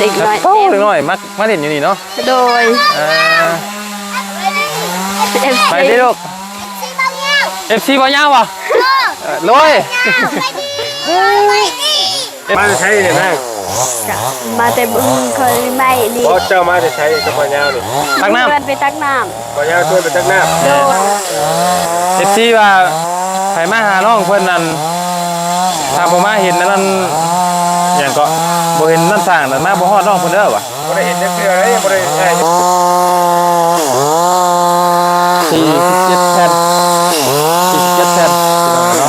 ເດັກນ້ອຍ ໂອ້ ເຕັມ ເດັກນ້ອຍມັກມາຫຼິ້ນຢູ່ນີ້ເນາະ. ໂດຍ ເອີ ເອັຟຊີ ໄປເດ້ລູກ ເອັຟຊີ ເບາຍາວບໍ່? ເອີ ໂດຍ ມາແຕ່ໃສນີ້ນາງ? ກະມາແຕ່ເບິ່ງຂ້ອຍໄມ້ນີ້. ບໍ່ ເຈົ້າມາແຕ່ໃສກັບເບາຍາວນີ້? ຕັກນ້ຳ ເພິ່ນໄປຕັກນ້ຳ. ເບາຍາວຊວນໄປຕັກນ້ຳ. ໂດຍ ເອັຟຊີ ວ່າໃຜມາຫານ້ອງເພິ່ນນັ້ນ ຖ້າບໍ່ມາເຫັນອັນນັ້ນ ຫຍັງເກາະ ບໍ່ເຫັນນ້ຳສ້າງນັ້ນ ມາບໍ່ຮອດນ້ອງເພິ່ນເດີວ່າ. ບໍ່ໄດ້ເຫັນຈັກເທື່ອເດ້ ບໍ່ໄດ້ ສີ່ສິບເຈັດແຜ່ນ ສີ່ສິບເຈັດແຜ່ນ ພີ່ນ້ອງເນາະ.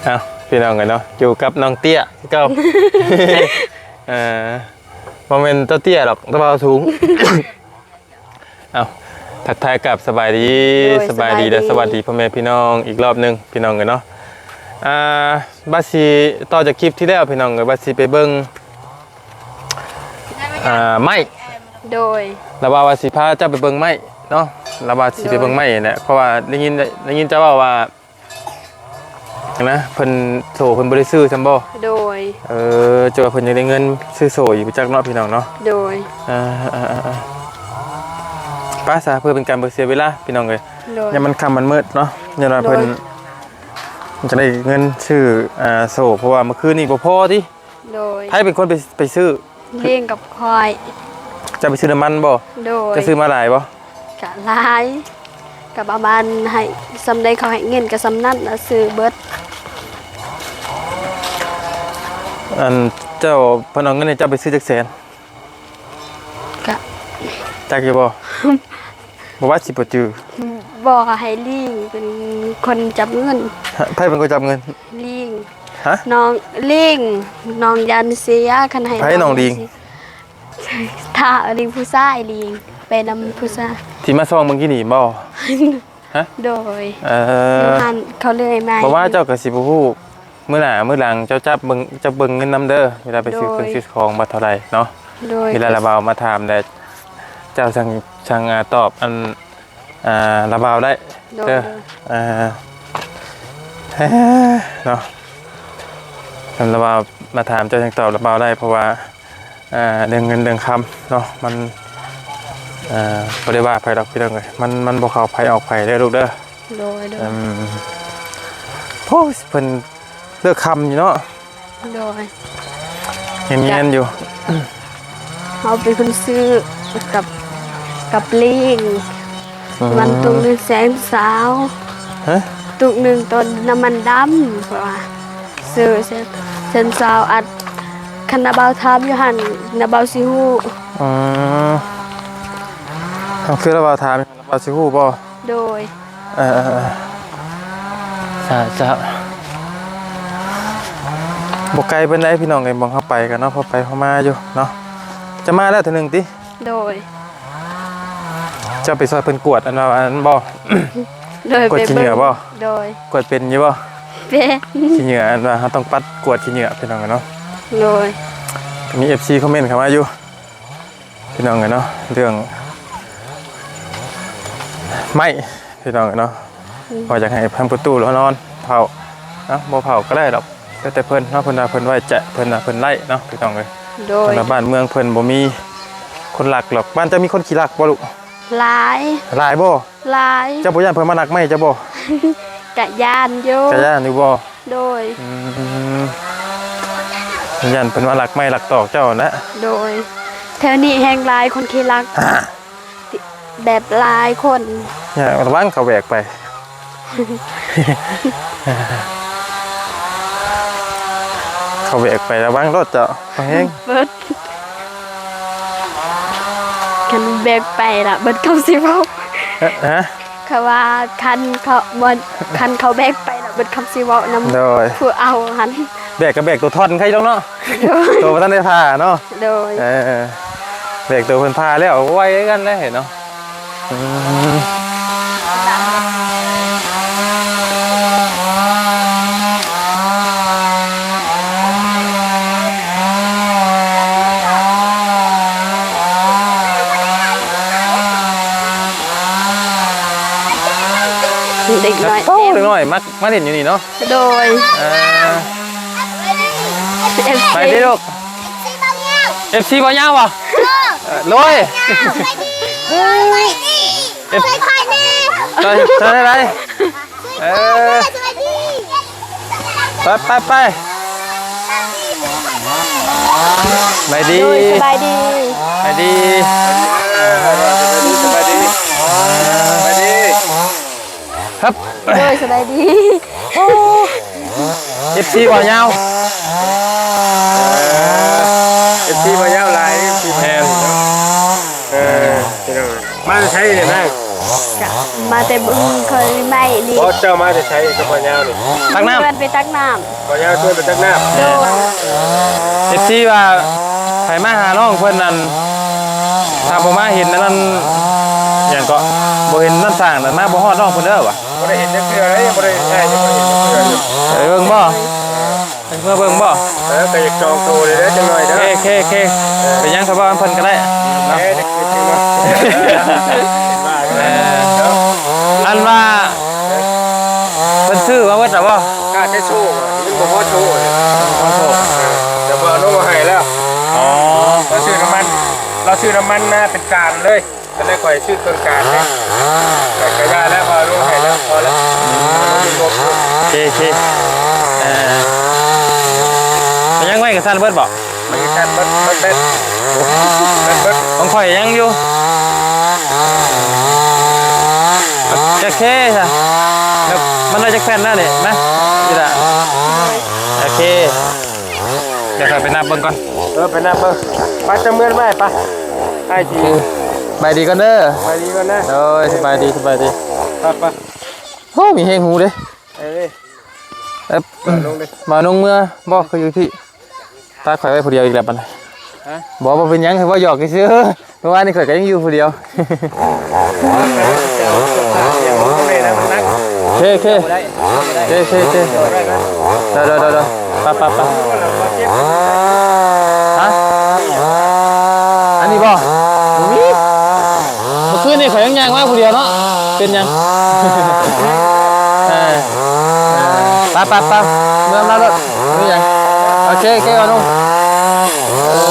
ເອົ້າ ພີ່ນ້ອງເອີຍເນາະ ຢູ່ກັບນ້ອງເຕ້ຍຄືເກົ່າ. ເອີ ບໍ່ແມ່ນເຈົ້າເຕ້ຍດອກ ແຕ່ວ່າສູງ. ເອົ້າ ທັກທາຍກັບສະບາຍດີ ໂດຍ ສະບາຍດີ ສະບາຍດີ ແລະ ສະຫວັດດີພໍ່ແມ່ພີ່ນ້ອງອີກລອບໜຶ່ງ ພີ່ນ້ອງເອີຍເນາະ. ອ່າ ບາດຊິຕໍ່ຈາກຄລິບທີ່ແລ້ວ ພີ່ນ້ອງເອີຍ ວ່າຊິໄປເບິ່ງ ອ່າ ໄມ້ ໂດຍ ລາວວ່າ ວ່າຊິພາເຈົ້າໄປເບິ່ງໄມ້ເນາະ ລາວວ່າຊິໄປເບິ່ງໄມ້ ໂດຍ ແຫຼະ ເພາະວ່າໄດ້ຍິນ ໄດ້ຍິນເຈົ້າເວົ້າວ່າ ນະ ເພິ່ນ ໂສ້ເພິ່ນບໍ່ໄດ້ຊື້ຊ້ຳບໍ່? ໂດຍ ເອີ ເຈົ້າວ່າເພິ່ນຍັງໄດ້ເງິນຊື້ໂສ້ອີກບໍ່ຈັກເນາະ ພີ່ນ້ອງເນາະ. ໂດຍ ເອີ ເອີ ເອີ ເອີ ໄປຊະ ເພື່ອເປັນການບໍ່ເສຍເວລາ ພີ່ນ້ອງເອີຍ. ໂດຍ ຍາມມັນຄ່ຳມັນມືດເນາະ ຍ້ອນວ່າເພິ່ນ ໂດຍ ຈະໄດ້ເງິນຊື້ ອ່າ ໂສ້ ເພາະວ່າມື້ຄືນນີ້ບໍ່ພໍຕິ. ໂດຍ ໃຜເປັນຄົນໄປ ໄປຊື້? ລີງກັບຂ້ອຍ. ເຈົ້າໄປຊື້ນ້ຳມັນບໍ່? ໂດຍ ເຈົ້າຊື້ມາຫຼາຍບໍ່? ກະຫຼາຍ ກະປະມານ ໃຫ້ສ່ຳໃດເຂົາໃຫ້ເງິນກະສ່ຳນັ້ນລະ ຊື້ເບິດ. ອັນ ເຈົ້າ ເພິ່ນເອົາເງິນໃຫ້ເຈົ້າໄປຊື້ຈັກແສນ? ກະ ຈັກຢູ່ບໍ່? ບໍ່ວ່າຊິບໍ່ຈື່. ບໍ່ ໃຫ້ລີງເປັນຄົນຈັບເງິນ. ໃຜເປັນຄົນຈັບເງິນ? ລີງ. ຮະ? ນ້ອງລີງ ນ້ອງຢ້ານເສຍ ຄັນໃຫ້ ໃຜນ້ອງລີງ? ຖ້າລີງຜູ້ຊາຍ ລີງໄປນຳຜູ້ຊາຍ ທີ່ມາສ່ອງເມື່ອກີ້ນີ້ບໍ່? ຮະ? ໂດຍ ເອີ ຢູ່ຫັ້ນເຂົາເລີຍມາ. ເພາະວ່າເຈົ້າກະຊິບໍ່ຮູ້ ມື້ໜ້າມື້ຫຼັງເຈົ້າຈັບເບິ່ງ ຈັບເບິ່ງເງິນນຳເດີ ເວລາໄປຊື້ເຄື່ອງ ໂດຍ ຊື້ຂອງວ່າເທົ່າໃດເນາະ. ໂດຍ ເວລາລາວບ່າວມາຖາມແລ້ວ ເຈົ້າຈັ່ງ ຈັ່ງ ອ່າ ຕອບອັນ ອ່າ ລາວບ່າວໄດ້ ໂດຍ ເດີ ໂດຍ ອ່າ ເນາະ ຄັນລາວບ່າວມາຖາມເຈົ້າຈັ່ງຕອບລາວບ່າວໄດ້ ເພາະວ່າ ອ່າ ເລື່ອງເງິນເລື່ອງຄຳເນາະ ມັນ ເອີ ບໍ່ໄດ້ວ່າໃຜດອກ ພີ່ນ້ອງເອີຍ ມັນ ມັນບໍ່ເຂົ້າໃຜອອກໃຜເດີລູກເດີ. ໂດຍ ໂດຍ ອືມ ໂອ້ຍ ເພິ່ນເລີກຄ່ຳຢູ່ເນາະ. ໂດຍ ຮຽນ ຮຽນຢູ່ ເຮົາເປັນຄົນຊື້ກັບ ກັບລີງ ອືມ ມັນຕຸກໜຶ່ງແສນຊາວ. ຮະ? ຕຸກໜຶ່ງ ຕອນນ້ຳມັນດຳ ເພາະວ່າຊື້ແສນ ແສນຊາວ ອັດ ຄັນນ້າບ່າວຖາມຢູ່ຫັ້ນ ນ້າບ່າວຊິຮູ້. ອືມ ຄັນຄືນ້າບ່າວຖາມ ວ່າຊິຮູ້ບໍ່? ໂດຍ ເອີ ເອີ ເອີ ສາທຸ ບໍ່ໄກປານໃດພີ່ນ້ອງເອີຍ ບ່ອນເຮົາໄປກັນເນາະ ພໍໄປພໍມາຢູ່ເນາະ. ຈະມາແລ້ວເທື່ອໜຶ່ງຕິ? ໂດຍ ເຈົ້າໄປຊ່ອຍເພິ່ນກວດອັນວ່າອັນນັ້ນບໍ່? ໂດຍ ກວດຂີ້ເຫຍື້ອບໍ່? ໂດຍ ກວດເປັນຢູ່ບໍ່? ເປັນ ຂີ້ເຫຍື້ອ ອັນວ່າເຮົາຕ້ອງປັດກວດຂີ້ເຫຍື້ອ ພີ່ນ້ອງເອີຍເນາະ. ໂດຍ ມີເອັຟຊີຄອມເມັນເຂົ້າມາຢູ່ ພີ່ນ້ອງເອີຍເນາະ ເລື່ອງໄມ້ ພີ່ນ້ອງເອີຍເນາະ ອືມ ວ່າຢາກໃຫ້ທາງປະຕູລາວນອນເຝົ້າເນາະ ບໍ່ເຝົ້າກະໄດ້ດອກ ແຕ່ ແຕ່ເພິ່ນເນາະ ເພິ່ນວ່າເພິ່ນໄວ້ໃຈ ເພິ່ນວ່າເພິ່ນໄລ້ເນາະ ພີ່ນ້ອງເອີຍ. ໂດຍ ເພິ່ນວ່າບ້ານເມືອງເພິ່ນບໍ່ມີຄົນລັກດອກ. ບ້ານເຈົ້າມີຄົນຂີ້ລັກບໍ່ລູກ? ຫຼາຍ ຫຼາຍບໍ່? ຫຼາຍ ເຈົ້າບໍ່ຢ້ານເພິ່ນມາລັກໄມ້ເຈົ້າບໍ່? ກະຢ້ານຢູ່ ກະຢ້ານຢູ່ບໍ່? ໂດຍ ອືມ ຢ້ານເພິ່ນມາລັກໄມ້ລັກຕອກເຈົ້າຫັ້ນນະ. ໂດຍ ແຖວນີ້ແຮ່ງຫຼາຍຄົນຂີ້ລັກ ອາ ແບບຫຼາຍຄົນ ລະວັງເຂົາແຫວກໄປ ເຂົາແຫວກໄປ ລະວັງໂລດເຈົ້າ ເຂົາແຮງ ເບິດ ຄັນແຫວກໄປລະເບິດ ເຂົາຊິເວົ້າ ຮະ? ເຂົາວ່າຄັນເຂົາ ບໍ່ ຄັນເຂົາແບກໄປແລ້ວ ເບິດຄຳຊິເວົ້ານຳ ໂດຍ ຜູ້ເອົາຫັ້ນ. ແບກກໍແບກໂຕທ່ອນໄຄດອກເນາະ. ໂດຍ ໂຕບໍ່ທັນໄດ້ຜ່າເນາະ. ໂດຍ ເອີ ແບກໂຕເພິ່ນຜ່າແລ້ວໄວຄືກັນເດ້ເນາະ. ອືມ ເດັກນ້ອຍ ໂອ້ ເຕັມ ເດັກນ້ອຍມັກ ມາຫຼິ້ນຢູ່ນີ້ເນາະ. ໂດຍ ເອີ ເອັຟຊີ ໄປເດ້ລູກ. ເອັຟຊີບ່າວຍາວບໍ່? ເອີ ໂດຍ ເອັຟ ເອີ ໄປ ໄປ ໄປ ເອີ ໄປ ໄປ ໄປ ສະບາຍດີ ໂດຍ ສະບາຍດີ ສະບາຍດີ ສະບາຍດີ ສະບາຍດີ. ຄັບ ໂດຍ ສະບາຍດີ ໂອ້ ເອັຟຊີບ່າວຍາວ ເອັຟຊີບ່າວຍາວຫຼາຍ ເອັຟຊີ ແມ່ນ ເອີ ພີ່ນ້ອງ ມາແຕ່ໃສນີ້ນາງ? ກະມາແຕ່ບຶງເຄີຍໄມ້ນີ້. ບໍ່ ເຈົ້າມາແຕ່ໃສກັບບ່າວຍາວນີ້? ຕັກນ້ຳ ເພິ່ນໄປຕັກນ້ຳ. ບ່າວຍາວຊວນໄປຕັກນ້ຳ. ໂດຍ ເອັຟຊີວ່າໃຜມາຫານ້ອງເພິ່ນນັ້ນ ຖ້າບໍ່ມາເຫັນອັນນັ້ນ ຫຍັງເກາະ ບໍ່ເຫັນນ້ຳສ້າງນັ້ນ ມາບໍ່ຮອດນ້ອງເພິ່ນເດີວ່າ. ບໍ່ໄດ້ເຫັນຈັກເທື່ອເດ້ ບໍ່ໄດ້ ອ້າຍຍັງບໍ່ເຫັນຈັກເທື່ອຢູ່. ໄປເບິ່ງບໍ່? ເອີ ເມືອເບິ່ງບໍ່? ເອີ ກໍຢາກຈອງໂຕເລີຍເດີ ຈັກໜ່ອຍເດີ. ໂອເຄ ໂອເຄ ເປັນຫຍັງ ຖ້າວ່າເພິ່ນກໍໄດ້ເນາະ. ເອີ ອັນວ່າເພິ່ນຊື້ມາເບິດແລ້ວບໍ່? ຂາດແຕ່ໂສ້ ມັນບໍ່ພໍໂສ້. ບໍ່ພໍໂສ້ ແຕ່ວ່າເອົາລົງມາໃຫ້ແລ້ວ. ອໍ ລາວຊື້ນ້ຳມັນ ລາວຊື້ນ້ຳມັນມາເປັນການເລີຍ. ກໍເລີຍຂ້ອຍຊື້ເຄື່ອງການເດ້ ກະ ກະຢ່າແລ້ວ ເອົາລົງໃຫ້ແລ້ວ ພໍແລ້ວ. ອືມ ໂອເຄ ໂອເຄ ເອີ ເປັນຫຍັງ ໄມ້ກະສັ່ນເບິດບໍ່? ໄມ້ກະສັ່ນເບິດ ເບິດ ເບິດ ເບິດ ຂອງຂ້ອຍຍັງຢູ່. ໂອເຄຊະ ແລ້ວມັນໄດ້ຈັກແຜ່ນແລ້ວນີ້ ມາ ອີ່ຫຼ້າ. ໂອເຄ ດຽວຂ້ອຍໄປນັບເບິ່ງກ່ອນ. ເອີ ໄປນັບເບິ່ງ ໄປຈະເມືອໄວ້ ໄປ ອ້າຍຊິ ສະບາຍດີກ່ອນເດີ ສະບາຍດີກ່ອນນະ. ໂດຍ ສະບາຍດີ ສະບາຍດີ ໄປ ໄປ. ໂອ້ ມີແຮງຫູເດ້. ເອີ ເອີ ມາລົງເດີ ມາລົງເມືອບໍ່ ຄືຢູ່ພີ້ ຕາຂ້ອຍໄວ້ຜູ້ດຽວອີກແລ້ວບັດນີ້. ຮະ ບໍ່ ບໍ່ເປັນຫຍັງ ເວົ້າຫຍອກຊື່ໆ. ເມື່ອວານນີ້ຂ້ອຍກໍຍັງຢູ່ຜູ້ດຽວ. ໂອເຄ ໂອເຄ ໂອເຄ ໂອເຄ ໂດຍ ໂດຍ ໂດຍ ໂດຍ ໄປ ໄປ ໄປ. ຮະ ອັນນີ້ບໍ່? ບໍ່ມີ. ເມື່ອຄືນນີ້ຂ້ອຍຍັງຍ່າງມາຜູ້ດຽວເນາະ. ເປັນຫຍັງ? ເອີ ໄປ ໄປ ໄປ ເມືອນຳໂລດ. ບໍ່ມີຫຍັງ. ໂອເຄ ໂອເຄ ບ່າວໜຸ່ມ. ເອີ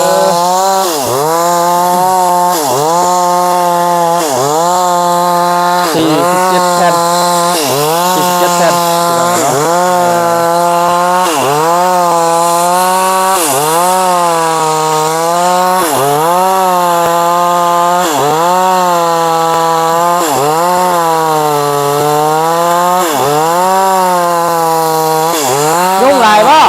ສີ່ສິບເຈັດແຜ່ນ ສີ່ສິບເຈັດແຜ່ນ ພີ່ນ້ອງເນາະ. ຍຸງຫຼາຍບໍ່?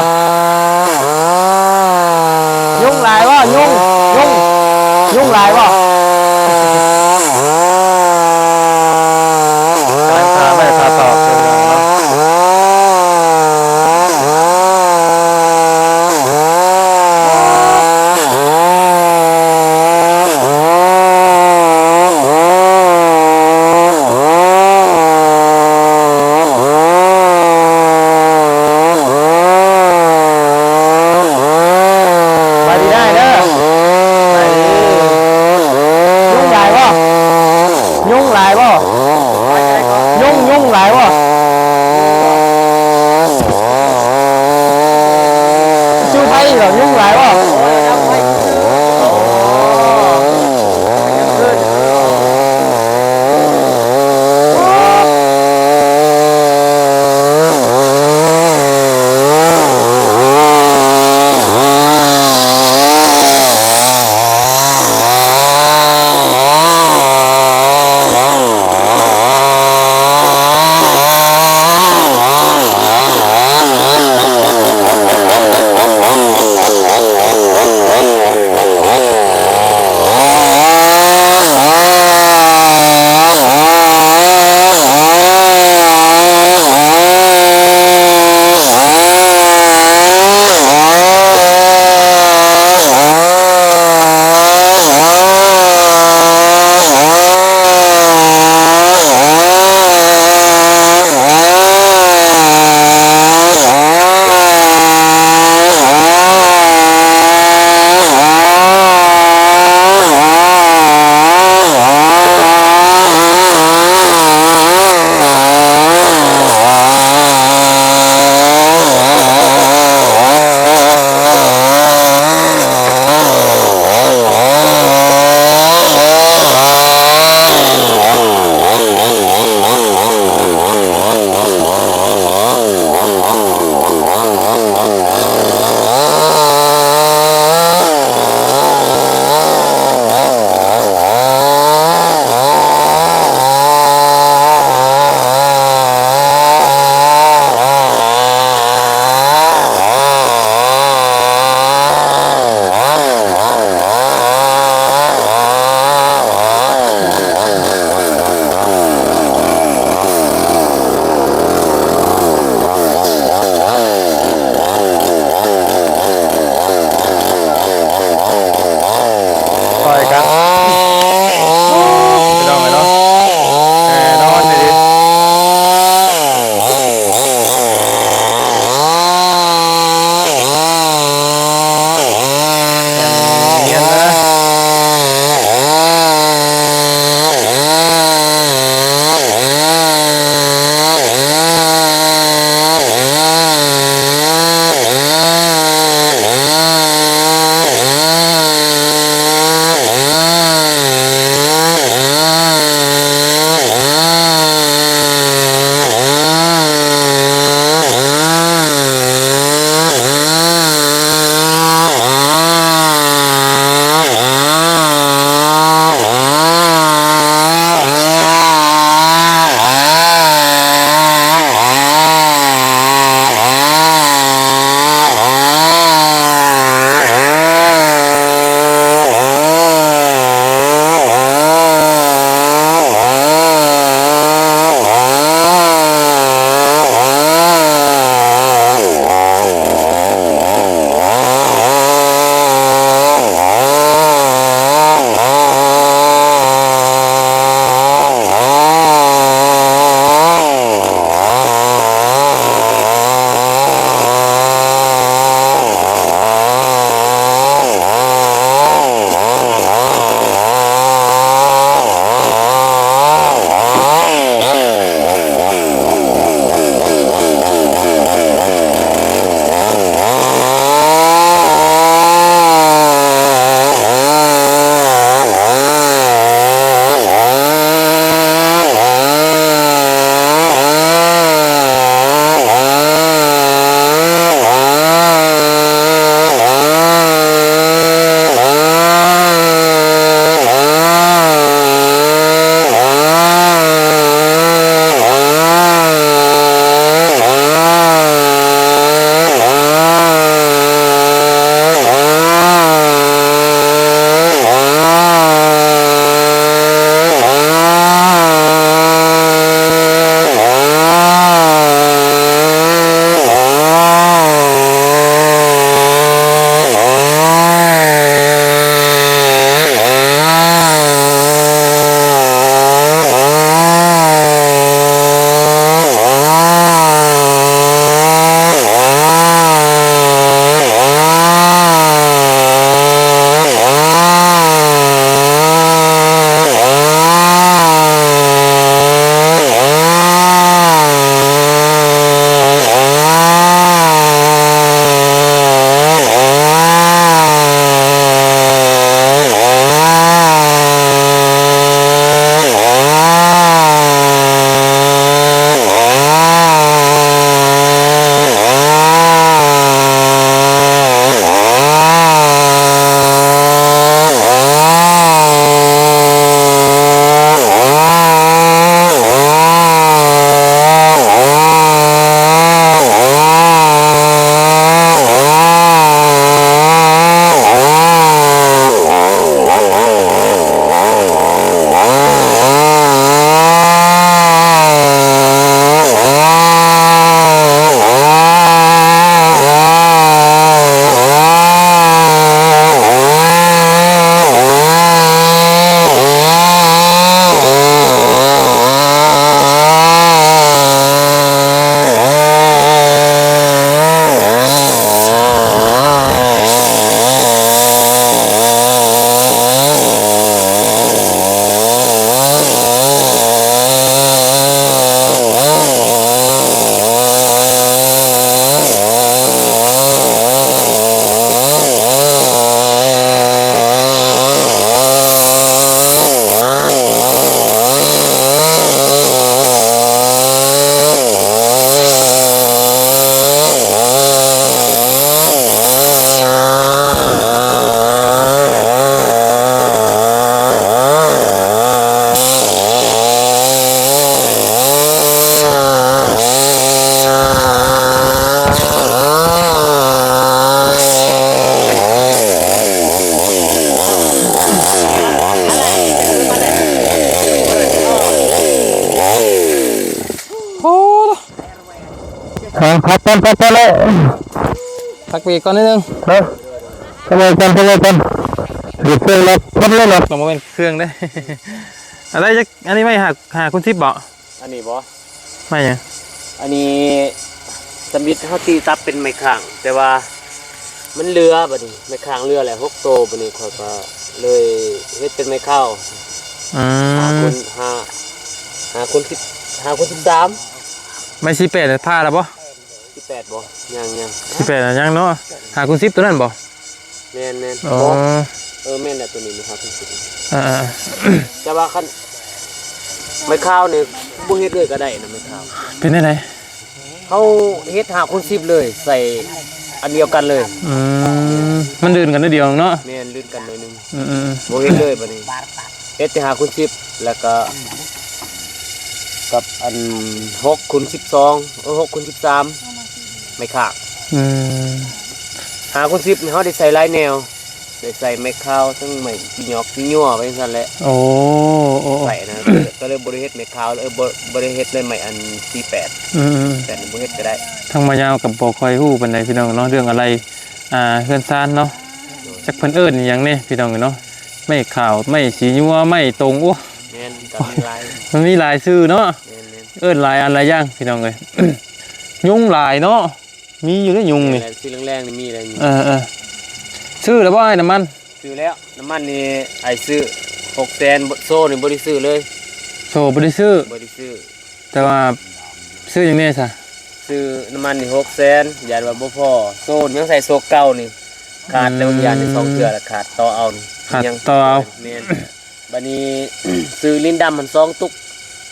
ເອີ ພັກກ່ອນ ພັກກ່ອນແລ້ວ ພັກໄປອີກກ່ອນໜ້ອຍໜຶ່ງ ເອີ ພັກໄວ້ກ່ອນ ພັກໄວ້ກ່ອນ ເຮັດເຄື່ອງລັດຄົນແລ້ວເນາະ ບໍ່ແມ່ນເຄື່ອງເດ້ ອັນໃດຈັກ ອັນນີ້ໄມ້ຫ້າ ຫ້າຄູນສິບບໍ່? ອັນນີ້ບໍ່? ໄມ້ຫຍັງ? ອັນນີ້ສຳລິດເຮົາຕີຕັບເປັນໄມ້ຄ້າງ ແຕ່ວ່າມັນເຫຼືອ ບັດນີ້ໄມ້ຄ້າງເຫຼືອແຫຼະຫົກໂຕ ບັດນີ້ຂ້ອຍກໍເລີຍເຮັດເປັນໄມ້ຄາວ ອືມ ຫ້າຄູນ ຫ້າ ຫ້າຄູນສິບ ຫ້າຄູນສິບສາມ ໄມ້ສີ່ແປດຜ່າແລ້ວບໍ່? ສີ່ແປດບໍ່? ຍັງ ຍັງ ສີ່ແປດຍັງເນາະ ຫ້າຄູນສິບໂຕນັ້ນບໍ່? ແມ່ນໆ ອໍ ບໍ່ ເອີ ແມ່ນແຫຼະ ໂຕນີ້ມີຫ້າຄູນສິບ ອ່າໆ ແຕ່ວ່າຄັນໄມ້ຄາວນີ້ບໍ່ເຮັດເລີຍກໍໄດ້ນະ ໄມ້ຄາວ ເປັນແນວໃດ? ເຮົາເຮັດຫ້າຄູນສິບເລີຍ ໃສ່ອັນດຽວກັນເລີຍ ອືມ ມັນລື່ນກັນໜ້ອຍດຽວເນາະ ແມ່ນ ລື່ນກັນໜ້ອຍໜຶ່ງ ອືມໆ ບໍ່ເຮັດເລີຍບັດນີ້ ເຮັດແຕ່ຫ້າຄູນສິບ ແລ້ວກໍກັບອັນຫົກຄູນສິບສອງ ເອີ ຫົກຄູນສິບສາມ ໄມ້ຄ້າງ ອືມ ຫ້າຄູນສິບນີ້ເຮົາໄດ້ໃສ່ຫຼາຍແນວ ໄດ້ໃສ່ໄມ້ຄາວ ທັງໄມ້ຈີຫຍອກຈີຍົວໄປຈັ່ງຊັ້ນແຫຼະ ໂອ້ ໂອ້ ໃສ່ນະ ກໍເລີຍ ກໍເລີຍບໍ່ໄດ້ເຮັດໄມ້ຄາວ ເອີ ບໍ່ ບໍ່ໄດ້ເຮັດເລີຍໄມ້ອັນສີ່ແປດ ອືມໆ ແຕ່ບໍ່ເຮັດກໍໄດ້ ທາງບ່າວຍາວກໍບໍ່ຄ່ອຍຮູ້ປານໃດພີ່ນ້ອງເນາະ ເລື່ອງອາໄລ ອ່າ ເຮືອນຊານເນາະ ຈັກເພິ່ນເອີ້ນອີ່ຫຍັງແດ່ພີ່ນ້ອງເອີຍເນາະ ໄມ້ຂາວ ໄມ້ສີຍົວ ໄມ້ຕົງ ໂອ້ ແມ່ນ ກໍມີຫຼາຍ ມັນມີຫຼາຍຊື່ເນາະ ແມ່ນໆ ເອີ້ນຫຼາຍອັນຫຼາຍຢ່າງພີ່ນ້ອງເອີຍ ຍຸງຫຼາຍເນາະ ມີຢູ່ເດ້ຍຸງນີ້ ແມ່ນແຫຼະ ສີແລງໆນີ້ມີແລ້ວຍຸງ ເອີໆ ຊື້ແລ້ວບໍ່ອ້າຍ ນ້ຳມັນ? ຊື້ແລ້ວ ນ້ຳມັນນີ້ອ້າຍຊື້ຫົກແສນ ໂສ້ນີ້ບໍ່ໄດ້ຊື້ເລີຍ ໂສ້ບໍ່ໄດ້ຊື້ ບໍ່ໄດ້ຊື້ ແຕ່ວ່າຊື້ຫຍັງແດ່ຊະ? ຊື້ນ້ຳມັນນີ້ຫົກແສນ ຢ້ານວ່າບໍ່ພໍ ໂສ້ຍັງໃສ່ໂສ້ເກົ່ານີ້ ຂາດແລ້ວ ອືມ ຢ້ານນີ້ສອງເທື່ອລະຂາດຕໍ່ເອົານີ້ ຂາດຕໍ່ເອົາ ແມ່ນ ບັດນີ້ຊື້ລິນດຳຫັ້ນສອງຕຸກ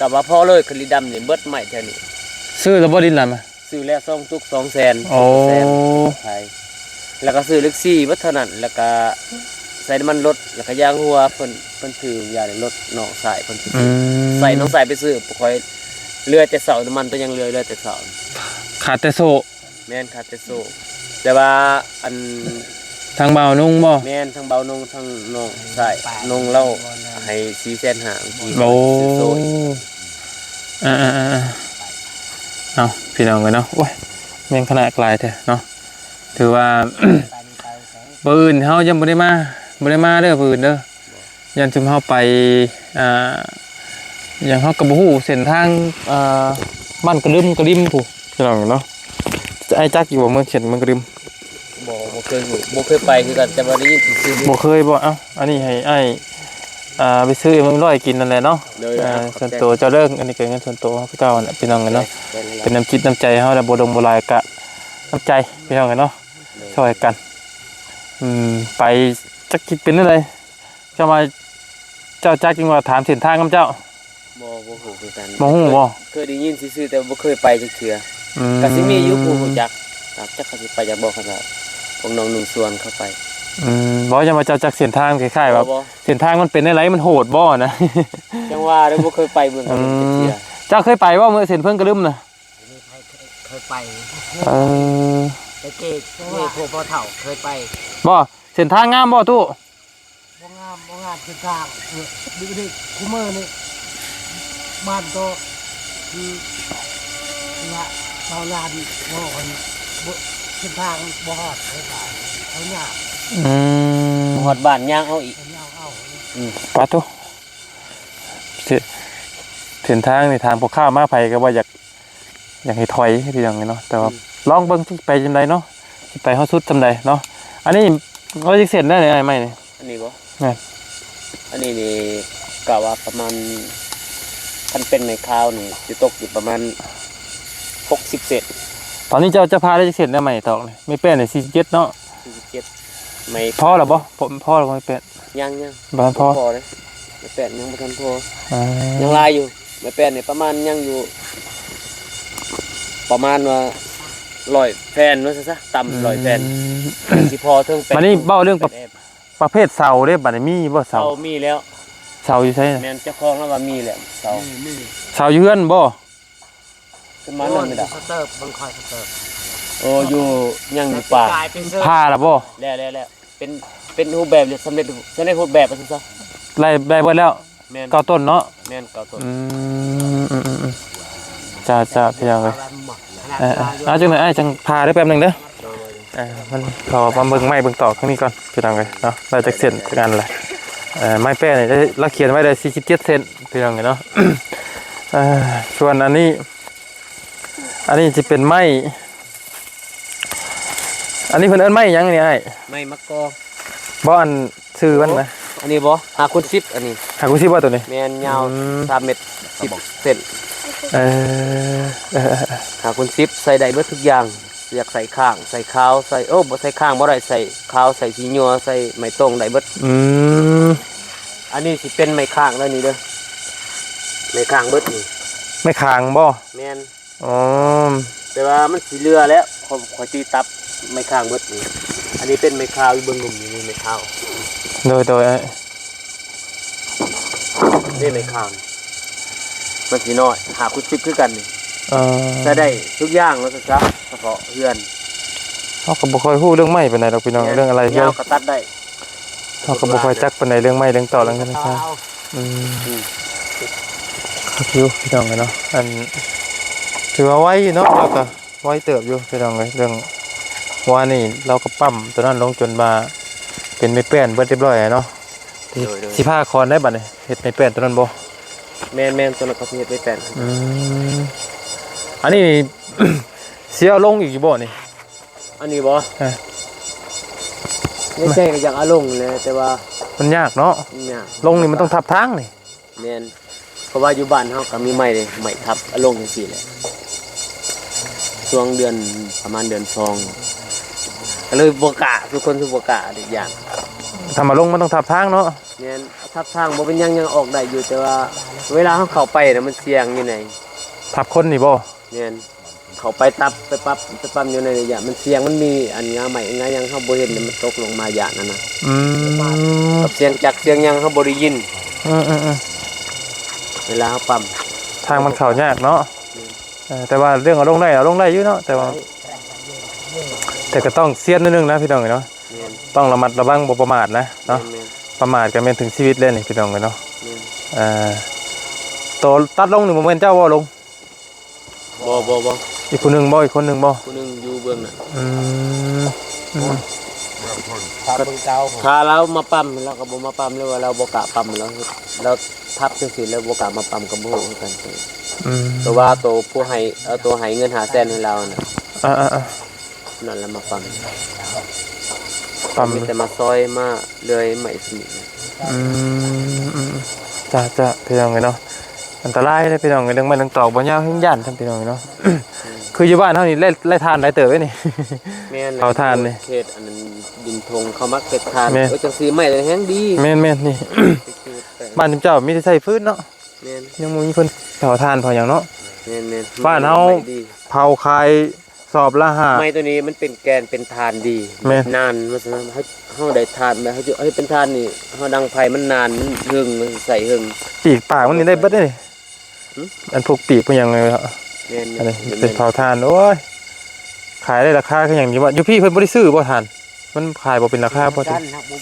ກໍວ່າພໍເລີຍ ຄັນລິນດຳນີ້ເບິດໄມ້ແຖວນີ້ ຊື້ແລ້ວບໍ່ລິນດຳ? ຊື້ແລ້ວສອງຕຸກສອງແສນ ໂອ້ ແລ້ວກໍຊື້ເລັກສີ່ເບິດເທົ່ານັ້ນ ແລ້ວກໍໃສ່ນ້ຳມັນລົດ ແລ້ວກໍຢາງຫົວ ເພິ່ນ ເພິ່ນຖືຢາງລົດນ້ອງຊາຍເພິ່ນໄປຊື້ ອືມ ໃສ່ນ້ອງຊາຍໄປຊື້ ຂ້ອຍເຫຼືອແຕ່ເສົາ ນ້ຳມັນໂຕຍັງເຫຼືອ ເຫຼືອແຕ່ເສົາ ຂາດແຕ່ໂສ້ ແມ່ນ ຂາດແຕ່ໂສ້ ແຕ່ວ່າອັນ ທາງບ່າວນົງບໍ່? ແມ່ນ ທາງບ່າວນົງ ທາງນ້ອງຊາຍນົງລາວໃຫ້ສີ່ແສນຫ້າ ໂອ້ ຊື້ໂສ້ອີກ ອ່າໆໆ ເອົາ ພີ່ນ້ອງເອີຍເນາະ ໂອ້ຍ ແມ່ງຄະນະຫຼາຍແທ້ເນາະ ຖືວ່າ ມື້ອື່ນເຮົາຍັງບໍ່ໄດ້ມາ ບໍ່ໄດ້ມາເດີມື້ອື່ນເດີ ຢ້ານຊຸມເຮົາໄປ ອ່າ ຫຍັງ ເຮົາກໍບໍ່ຮູ້ເສັ້ນທາງ ອ່າ ບ້ານກະລຶມ ກະລິມພຸ້ນ ພີ່ນ້ອງເນາະ ອ້າຍຈັກຢູ່ບໍ່ ເມືອງເຂດເມືອງກະລິມ? ບໍ່ ບໍ່ເຄີຍຮູ້ ບໍ່ເຄີຍໄປຄືກັນ ແຕ່ວ່າໄດ້ຍິນຊື່ໆ ບໍ່ເຄີຍບໍ່? ເອົ້າ ອັນນີ້ໃຫ້ອ້າຍ ອ່າ ໄປຊື້ເອັມຮ້ອຍກິນນັ້ນແຫຼະເນາະ ໂດຍ ເອີ ຂອບໃຈ ສ່ວນໂຕເຈົ້າເດີ ອັນນີ້ກໍເງິນສ່ວນໂຕເຮົາຄືເກົ່າຫັ້ນແຫຼະ ພີ່ນ້ອງເອີຍເນາະ ໂດຍ ໂດຍ ໂດຍ ເປັນນ້ຳຈິດນ້ຳໃຈເຮົາແຫຼະ ບໍ່ດົງບໍ່ຫຼາຍກະນ້ຳໃຈ ພີ່ນ້ອງເອີຍເນາະ ໂດຍ ຊ່ອຍກັນ ອືມ ໄປຈັກຊິເປັນແນວໃດ ເຈົ້າວ່າ ເຈົ້າຈັກຈຶ່ງວ່າຖາມເສັ້ນທາງນຳເຈົ້າ ບໍ່ ບໍ່ຮູ້ຄືກັນ ບໍ່ຮູ້ບໍ່? ເຄີຍ ເຄີຍໄດ້ຍິນຊື່ໆ ແຕ່ບໍ່ເຄີຍໄປຈັກເທື່ອ ອືມ ກະຊິມີຢູ່ຜູ້ຮູ້ຈັກ ຈັກເຂົາຊິໄປຈັກບໍ່ ຄັນວ່າພວກນ້ອງນຸ່ງຊວນເຂົາໄປ ອືມ ບໍ່ ຍັງວ່າເຈົ້າຈັກເສັ້ນທາງ ຄ້າຍໆວ່າ ບໍ່ ບໍ່ ເສັ້ນທາງມັນເປັນແນວໃດ ມັນໂຫດບໍ່ນະ ຈັ່ງວ່າເດ້ ບໍ່ເຄີຍໄປເມືອງກະລຶມ ອືມ ຈັກເທື່ອ ເຈົ້າເຄີຍໄປບໍ່ ເມືອງເສັ້ນເມືອງກະລຶມນະ? ເຄີຍໄປ ເອີ ແຕ່ເກ ແຕ່ເກ ພວກພໍ່ເຖົ້າເຄີຍໄປ ບໍ່ ເສັ້ນທາງງາມບໍ່ຕູ້? ບໍ່ງາມ ບໍ່ງາມເສັ້ນທາງ ເອີ ເດັກໆ ຄູ່ມື້ນີ້ ບ້ານໂຕ ຄືວ່າຊາວລານເວົ້າກັນ ບໍ່ ເສັ້ນທາງບໍ່ຮອດ ເຂົາວ່າເຂົາຍາກ ອືມ ບໍ່ຮອດບ້ານ ຍ່າງເອົາອີກ ຍ່າງເອົາ ອືມ ປາໂທ້ ເສັ້ນ ເສັ້ນທາງນີ້ ທາງພວກຂ້າມາ ໃຜກໍບໍ່ຢາກ ຢາກໃຫ້ຖອຍ ພີ່ນ້ອງເອີຍເນາະ ແຕ່ວ່າ ອືມ ລອງເບິ່ງຊິໄປຈັ່ງໃດເນາະ ຊິໄປຮອດສຸດຊ່ຳໃດເນາະ ອັນນີ້ເອົາຈັກເສັ້ນໄດ້ນີ້ ອ້າຍໄມ້ນີ້ ອັນນີ້ບໍ່? ແມ່ນ ອັນນີ້ນີ້ກະວ່າປະມານ ຄັນເປັນໄມ້ຂາວນີ້ຊິຕົກຢູ່ປະມານຫົກສິບເຊັນ ຕອນນີ້ເຈົ້າ ເຈົ້າຜ່າໄດ້ຈັກເຊັນແລ້ວໄມ້ຕອກນີ້ ໄມ້ແປ້ນນີ້ສີ່ສິບເຈັດເນາະ ສີ່ສິບເຈັດ ໄມ້ ພໍແລ້ວບໍ່? ພໍ ພໍແລ້ວບໍ່ໄມ້ແປ້ນ? ຍັງໆ ບໍ່ທັນພໍ ບໍ່ພໍເດ້ ໄມ້ແປ້ນຍັງບໍ່ທັນພໍ ອ່າ ຍັງຫຼາຍຢູ່ ໄມ້ແປ້ນນີ້ປະມານຍັງຢູ່ ປະມານວ່າຮ້ອຍແຜ່ນວ່າຊັ້ນຊະ ຕ່ຳ ອືມ ຮ້ອຍແຜ່ນ ຊິພໍເຖິງແປດ ບາດນີ້ເວົ້າເລື່ອງປະ ແປດແອບ ປະເພດເສົາເດ້ ບາດນີ້ມີບໍ່ເສົາ? ເສົາມີແລ້ວ ເສົາຢູ່ໃສ? ແມ່ນ ເຈົ້າຂອງລາວວ່າມີແລ້ວເສົາ ມີ ມີ ເສົາຢູ່ເຮືອນບໍ່? ຂຶ້ນມາ ໂອ້ ເລີ່ມແລ້ວ ສະເຕີບ ເບິ່ງຄອຍສະເຕີບ ໂອ້ ຢູ່ ຍັງຢູ່ປ່າ ຜ່າແລ້ວບໍ່? ແລ້ວໆໆ ເປັນ ເປັນຮູບແບບສຳເລັດ ສຳເລັດຮູບແບບວ່າຊັ້ນຊະ ໄດ້ ໄດ້ເບິດແລ້ວ ແມ່ນ ເກົ້າຕົ້ນເນາະ ແມ່ນ ເກົ້າຕົ້ນ ອືມ ອືມໆໆ ຈ້າໆ ພີ່ນ້ອງເອີຍ ເອີໆ ເອົາ ຈັ່ງໃດອ້າຍ ຈັ່ງຜ່າເດີ ແປັບໜຶ່ງເດີ. ເອີ ມັນຂໍມາເບິ່ງໄມ້ເບິ່ງຕອກທາງນີ້ກ່ອນ ພີ່ນ້ອງເອີຍເນາະ ໄດ້ຈັກເສັ້ນຈັກອັນລະ. ເອີ ໄມ້ແປ້ນນີ້ໄດ້ ລາວຂຽນໄວ້ໄດ້ສີ່ສິບເຈັດເສັ້ນ ພີ່ນ້ອງເອີຍເນາະ. ເອີ ສ່ວນອັນນີ້ ອັນນີ້ຊິເປັນໄມ້ ອັນນີ້ເພິ່ນເອີ້ນໄມ້ຫຍັງນີ້ອ້າຍ? ໄມ້ມະກອກ ບໍ່ ອັນ ຊື່ມັນນະ? ອັນນີ້ບໍ່ ຫ້າຄູນສິບ ອັນນີ້ ຫ້າຄູນສິບບໍ່ໂຕນີ້? ແມ່ນ ຍາວ ອືມ ສາມເມັດສິບເຊັນ. ເອີ ເອີ ເອີ ເອີ ຫ້າຄູນສິບ ໃສ່ໄດ້ເບິດທຸກຢ່າງ ຢາກໃສ່ຄ້າງ ໃສ່ຂາວ ໃສ່ ໂອ້ ບໍ່ໃສ່ຄ້າງບໍ່ໄດ້ ໃສ່ຂາວ ໃສ່ສີຍົວ ໃສ່ໄມ້ຕົງໄດ້ເບິດ. ອືມ ອັນນີ້ຊິເປັນໄມ້ຄ້າງເດີ ນີ້ເດີ ໄມ້ຄ້າງເບິດນີ້. ໄມ້ຄ້າງບໍ່? ແມ່ນ. ອໍ ແຕ່ວ່າມັນຊິເຫຼືອແລ້ວ ຂ້ອຍ ຂ້ອຍຕີຕັບໄມ້ຄ້າງເບິດນີ້. ອັນນີ້ເປັນໄມ້ຂາວ ຢູ່ເບື້ອງລຸ່ມນີ້ ໄມ້ຂາວ. ໂດຍ ໂດຍ ເດ້ ໄມ້ຄ້າງ ມັນຊິນ້ອຍ ຫ້າຄູນສິບຄືກັນນີ້. ເອີ ໃຊ້ໄດ້ທຸກຢ່າງວ່າຊັ້ນຊະ ສະເພາະເຮືອນ. ເຮົາກໍບໍ່ຄ່ອຍຮູ້ເລື່ອງໄມ້ປານໃດດອກ ພີ່ນ້ອງ ແມ່ນ ເລື່ອງອາໄລເຮືອນ ຍາວກໍຕັດໄດ້. ເຮົາກໍບໍ່ຄ່ອຍຈັກປານໃດເລື່ອງໄມ້ເລື່ອງຕອກເລື່ອງເຮືອນ. ອືມ ອືມ ຄັກຢູ່ ພີ່ນ້ອງເອີຍເນາະ. ອັນ ຖືວ່າໄວຢູ່ເນາະ ລາວກໍໄວເຕີບຢູ່ ພີ່ນ້ອງເອີຍ. ເລື່ອງ ວານນີ້ລາວກໍປ້ຳຕົວນັ້ນລົງຈົນວ່າເປັນໄມ້ແປ້ນເບິດຮຽບຮ້ອຍແລ້ວເນາະ. ໂດຍ ໂດຍ ຊິພາຄອນໄດ້ບັດນີ້ ເຮັດໄມ້ແປ້ນຕົວນັ້ນບໍ່? ແມ່ນໆ ຕົວນັ້ນກໍຊິເຮັດໄມ້ແປ້ນ. ອືມ ອັນນີ້ ຊິເອົາລົງອີກຢູ່ບໍ່ນີ້? ອັນນີ້ບໍ່? ເອີ ໃນໃຈກໍຢາກເອົາລົງແຫຼະ ແຕ່ວ່າມັນຍາກເນາະ. ມັນຍາກ ລົງນີ້ມັນຕ້ອງທັບທາງນີ້. ແມ່ນ ເພາະວ່າຢູ່ບ້ານເຮົາກໍມີໄມ້ເດ້ ໄມ້ທັບເອົາລົງຈັ່ງຊີ້ແຫຼະ. ຊ່ວງເດືອນ ປະມານເດືອນສອງ ກໍເລີຍບໍ່ກ້າ ທຸກຄົນຄືບໍ່ກ້າເດ້ ຢ້ານ. ທຳມາລົງມັນຕ້ອງທັບທາງເນາະ. ແມ່ນ ທັບທາງບໍ່ເປັນຫຍັງ ຍັງອອກໄດ້ຢູ່ ແຕ່ວ່າເວລາເຮົາເຂົ້າໄປນະ ມັນສ່ຽງຢູ່ໃນ ທັບຄົນນີ້ບໍ່? ແມ່ນ. ເຂົ້າໄປຕັບ ໄປປັບ ໄປປ້ຳຢູ່ໃນໄລຍະມັນສ່ຽງ ມັນມີອັນງາໄມ້ງາຫຍັງເຮົາບໍ່ເຫັນ ມັນຕົກລົງມາຢ້ານຫັ້ນນະ. ອືມ ກັບສຽງຈັກສຽງຫຍັງເຮົາບໍ່ໄດ້ຍິນ. ອືມໆໆ ເວລາເຮົາປ້ຳ ທາງມັນເຂົ້າຍາກເນາະ. ແມ່ນ ເອີ ແຕ່ວ່າເລື່ອງເອົາລົງໄດ້ ເອົາລົງໄດ້ຢູ່ເນາະ ແຕ່ວ່າ ໄດ້ ແຕ່ກໍຕ້ອງຊຽນໜ້ອຍໜຶ່ງນະ ພີ່ນ້ອງເອີຍເນາະ. ແມ່ນ ຕ້ອງລະມັດລະວັງ ບໍ່ປະໝາດນະເນາະ. ແມ່ນໆ ປະໝາດກໍແມ່ນເຖິງຊີວິດແລ້ວນີ້ ພີ່ນ້ອງເອີຍເນາະ. ແມ່ນ ເອີ ໂຕຕັດລົງນີ້ບໍ່ແມ່ນເຈົ້າບໍ່ລົງ? ບໍ່ ບໍ່ ບໍ່ ອີກຜູ້ໜຶ່ງບໍ່? ອີກຄົນໜຶ່ງບໍ່? ຜູ້ໜຶ່ງຢູ່ເບື້ອງນັ້ນ. ອືມ ອືມ ຖ້າລາວມາປ້ຳ ລາວກໍບໍ່ມາປ້ຳ ຫຼືວ່າລາວບໍ່ກະປ້ຳ ລາວ ລາວທັບຈັ່ງຊີ້ ລາວບໍ່ກະມາປ້ຳ ກໍບໍ່ຮູ້ຄືກັນ. ອືມ ແຕ່ວ່າໂຕຜູ້ໃຫ້ ເອົາ ໂຕໃຫ້ເງິນຫ້າແສນໃຫ້ລາວນະ. ອ່າໆໆ ນັ້ນລະມາປ້ຳ ປ້ຳ ມີແຕ່ມາຊອຍ ມາເລື່ອຍໄມ້ສະນິດ. ອືມ ອືມ ຈ້າໆ ພີ່ນ້ອງເອີຍເນາະ. ອັນຕະລາຍເດ້ ພີ່ນ້ອງເອີຍ ເລື່ອງໄມ້ເລື່ອງຕອກ ບໍ່ຍາວແຮງຢ້ານຊ້ຳ ພີ່ນ້ອງເອີຍເນາະ. ຄືຢູ່ບ້ານເຮົານີ້ ໄດ້ ໄດ້ຖ່ານຫຼາຍເຕີບເດ້ນີ້. ແມ່ນ ເຜົາຖ່ານນີ້ ເຂດອັນນັ້ນ ດິນທົ່ງ ເຂົາມັກເຮັດຖ່ານ. ແມ່ນ ເອີ ຈັ່ງຊີ້ໄມ້ແຮງດີ. ແມ່ນໆ ນີ້ ບ້ານເຈົ້າມີແຕ່ໃຊ້ຟືນເນາະ. ແມ່ນ ຍັງບໍ່ມີຄົນເຜົາຖ່ານເຜົາຫຍັງເນາະ. ແມ່ນໆ ບ້ານເຮົາ ໄມ້ດີ ເຜົາຂາຍ ສອບລະຫ້າ. ໄມ້ຕົວນີ້ມັນເປັນແກ່ນເປັນຖ່ານດີ. ແມ່ນ ນານ ວ່າຊັ້ນ ເຮົາ ເຮົາໄດ້ຖ່ານ ແບບເຮົາເຮັດເປັນຖ່ານນີ້ ເຮົາດັງໄຟມັນນານ ມັນເຫິງ ມັນໃຊ້ເຫິງ. ປີກປາກມັນນີ້ໄດ້ເບິດເດ້ນີ້. ຫຶ? ອັນພວກປີກພວກຫຍັງນີ້. ແມ່ນໆ ອັນນີ້ເປັນເຜົາຖ່ານ. ໂອ້ຍ ຂາຍໄດ້ລາຄາຄືຫຍັງນີ້ວະ. ຢູ່ພີ້ເພິ່ນບໍ່ໄດ້ຊື້ບໍ່ຖ່ານ? ມັນຂາຍບໍ່ເປັນລາຄາບໍ່ຕິ?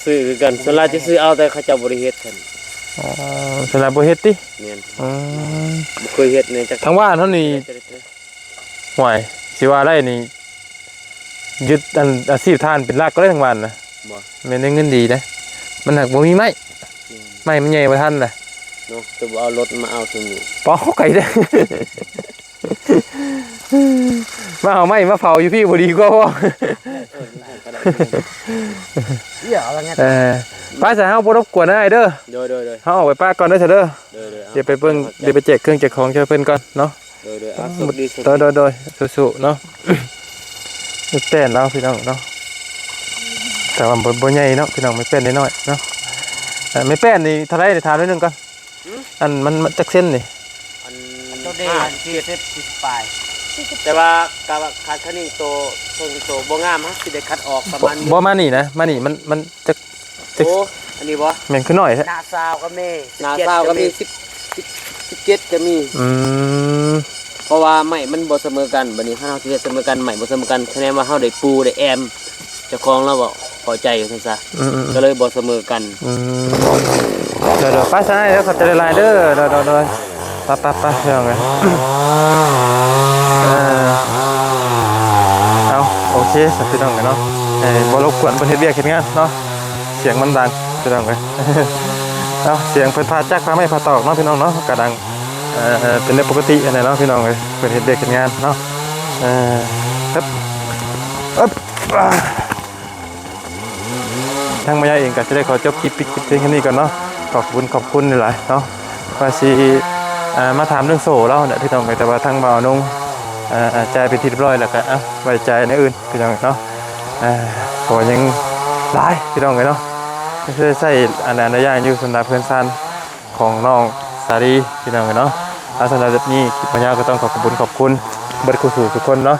ຊື້ຄືກັນ ສ່ວນຫຼາຍຈະຊື້ເອົາ ແຕ່ເຂົາເຈົ້າບໍ່ໄດ້ເຮັດຫັ້ນ. ອໍ ສ່ວນຫຼາຍບໍ່ເຮັດຕິ? ແມ່ນ ອືມ ບໍ່ເຄີຍເຮັດແນວຈັກ ທາງບ້ານເຮົານີ້. ໂອ້ຍ ຊິວ່າໄດ້ນີ້ ຍຶດອັນອາຊີບທ່ານເປັນຫຼັກກໍໄດ້ທັງບ້ານນະ. ບໍ່ ແມ່ນໄດ້ເງິນດີເດ້ ມັນຫາກບໍ່ມີໄມ້. ອືມ ໄມ້ມັນໃຫຍ່ບໍ່ທັນນະເນາະ. ຈະບໍ່ເອົາລົດມາເອົາຊຸມນີ້ ປອກໄກເດ້. ມາເອົາໄມ້ມາເຜົາຢູ່ພີ້ບໍ່ດີກວ່າບໍ່? ເອີ ໄປຊະ ເຮົາບໍ່ລົບກວນອ້າຍເດີ. ໂດຍໆໆ ເຮົາອອກໄປປະກ່ອນເດີຊະເດີ. ໂດຍໆ ດຽວໄປເບິ່ງ ດຽວໄປແຈກເຄື່ອງແຈກຂອງຊ່ວຍເພິ່ນກ່ອນເນາະ. ໂດຍໆ ໂດຍໆ ໂດຍ ໂດຍ ສູ້ໆເນາະ. ແປ້ນລາວ ພີ່ນ້ອງເນາະ ແຕ່ວ່າບໍ່ ບໍ່ໃຫຍ່ເນາະ ພີ່ນ້ອງ ໄມ້ແປ້ນນ້ອຍໆເນາະ. ເອີ ໄມ້ແປ້ນນີ້ເທົ່າໃດ ຖາມໜ້ອຍໜຶ່ງກ່ອນ. ຫື? ອັນມັນ ມັນຈັກເຊັນນີ້? ອັນ ໂຕເດ ຫ້າ ສີ່ສິບ ສີ່ສິບປາຍ ແຕ່ວ່າກະວ່າຄັນ ຄັນນີ້ໂຕ ເຊິ່ງໂຕບໍ່ງາມ ເຮົາຊິໄດ້ຄັດອອກປະມານນີ້. ບໍ່ ມານີ້ນະ ມານີ້ມັນ ມັນຈັກ ໂອ້ ອັນນີ້ບໍ່? ແມ່ນຄືນ້ອຍແທ້. ໜ້າຊາວກໍມີ ໜ້າຊາວກໍມີ ສິບ ສິບ ສິບເຈັດກໍມີ. ອືມ ເພາະວ່າໄມ້ມັນບໍ່ສະເໝີກັນ. ບັດນີ້ຄັນເຮົາຊິເຮັດສະເໝີກັນ ໄມ້ບໍ່ສະເໝີກັນ ຄະແນນວ່າເຮົາໄດ້ປູໄດ້ແອມ ເຈົ້າຂອງລາວບໍ່ພໍໃຈວ່າຊັ້ນຊະ. ອືມໆໆ ກໍເລີຍບໍ່ສະເໝີກັນ. ອືມ ໂດຍໆ ໄປຊະ ເດີ ຂອບໃຈຫຼາຍໆເດີ. ໂດຍໆໆ ໄປໆໆ ພີ່ນ້ອງເອີຍ. ເອີ ເຄ ພີ່ນ້ອງເອີຍເນາະ ເອີ ບໍ່ລົບກວນເພິ່ນເຮັດວຽກເຮັດງານເນາະ ສຽງມັນດັງພີ່ນ້ອງເອີຍ ເນາະ ສຽງເພິ່ນຜ່າຈັກ ຜ່າໄມ້ຜ່າຕອກເນາະ ພີ່ນ້ອງເນາະ ກະດັງ ເອີ ເປັນເລື່ອງປົກກະຕິຫັ້ນແຫຼະເນາະ ພີ່ນ້ອງເອີຍ ເພິ່ນເຮັດວຽກເຮັດງານເນາະ ເອີ ເອີບ ທາງມາຍາເອງກໍຈະໄດ້ຂໍຈົບຄລິບ ປິດຄລິບພຽງແຄ່ນີ້ກ່ອນເນາະ ຂອບຄຸນ ຂອບຄຸນຫຼາຍໆເນາະ ວ່າຊິ ອ່າ ມາຖາມເລື່ອງໂສ້ລາວຫັ້ນແຫຼະ ພີ່ນ້ອງເອີຍ ແຕ່ວ່າທາງບ່າວນົງ ອ່າ ຈ່າຍເປັນທີ່ຮຽບຮ້ອຍແລ້ວ ກໍ ອ່າ ໄວ້ຈ່າຍແນວອື່ນ ພີ່ນ້ອງເນາະ ອ່າ ເພາະວ່າຍັງຫຼາຍ ພີ່ນ້ອງເອີຍເນາະ ກໍຄືໃຊ້ອັນໃດອັນໃດຢ່າງຢູ່ ສຳລັບເຮືອນຊານຂອງນ້ອງສາລີ ພີ່ນ້ອງເອີຍເນາະ ອ່າ ສຳລັບຄລິບນີ້ ຄລິບບໍ່ຍາວ ກໍຕ້ອງຂໍຂອບຄຸນ ຂອບຄຸນເບິດຄູ່ສູ່ທຸກຄົນເນາະ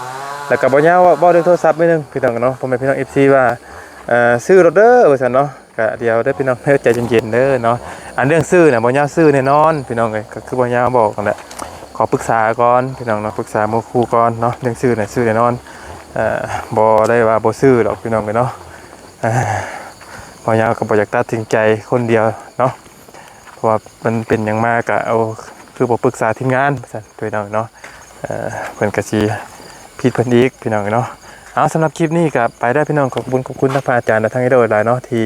ແລ້ວກໍບໍ່ຍາວເວົ້າເລື່ອງໂທລະສັບໜ້ອຍໜຶ່ງ ພີ່ນ້ອງເນາະ ພໍ່ແມ່ພີ່ນ້ອງ ເອັຟຊີ ວ່າ ເອີ ຊື້ລົດເດີ ວ່າຊັ້ນເນາະ ກະດຽວເດີພີ່ນ້ອງເດີ ໃຈເຢັນໆເດີເນາະ ອັນເລື່ອງຊື້ນະ ບໍ່ຍາວຊື້ແນ່ນອນ ພີ່ນ້ອງເອີຍ ກໍຄືບໍ່ຍາວບອກຫັ້ນແຫຼະ ຂໍປຶກສາກ່ອນ ພີ່ນ້ອງເນາະ ປຶກສາໝູ່ຄູ່ກ່ອນເນາະ ເລື່ອງຊື້ນະ ຊື້ແນ່ນອນ ເອີ ບໍ່ໄດ້ວ່າບໍ່ຊື້ດອກ ພີ່ນ້ອງເອີຍເນາະ ເອີ ບໍ່ຍາວກໍບໍ່ຢາກຕັດສິນໃຈຄົນດຽວເນາະ ເພາະວ່າມັນເປັນຫຍັງມາກະ ໂອ້ ຄືບໍ່ປຶກສາທີມງານ ວ່າຊັ້ນ ພີ່ນ້ອງເນາະ ເອີ ເພິ່ນກະຊິຜິດເພິ່ນອີກ ພີ່ນ້ອງເນາະ ເອົາ ສຳລັບຄລິບນີ້ກະໄປແລ້ວ ພີ່ນ້ອງ ຂອບຄຸນ ຂອບຄຸນທາງພະອາຈານ ແລະ ທາງໄອດອລຫຼາຍເນາະ ທີ່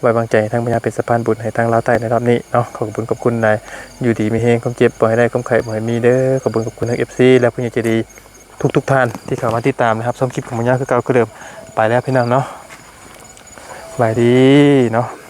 ໄວ້ວາງໃຈໃຫ້ທາງພະຍາເປັນສະພານບຸນໃຫ້ທາງລາວໃຕ້ໃນຮອບນີ້ເນາະ ຂໍຂອບຄຸນ ຂອບຄຸນຫຼາຍ ຢູ່ດີມີແຮງ ຄວາມເຈັບບໍ່ໃຫ້ໄດ້ ຄວາມໄຂ້ບໍ່ໃຫ້ມີເດີ ຂອບຄຸນ ຂອບຄຸນທາງ ເອັຟຊີ ແລະ ຜູ້ໃຫຍ່ໃຈດີທຸກໆທ່ານ ທີ່ເຂົ້າມາຕິດຕາມ ແລະ ຮັບຊົມຄລິບຂອງບໍ່ຍາວຄືເກົ່າຄືເດີມ ໄປແລ້ວ ພີ່ນ້ອງເນາະ ສະບາຍດີເນາະ.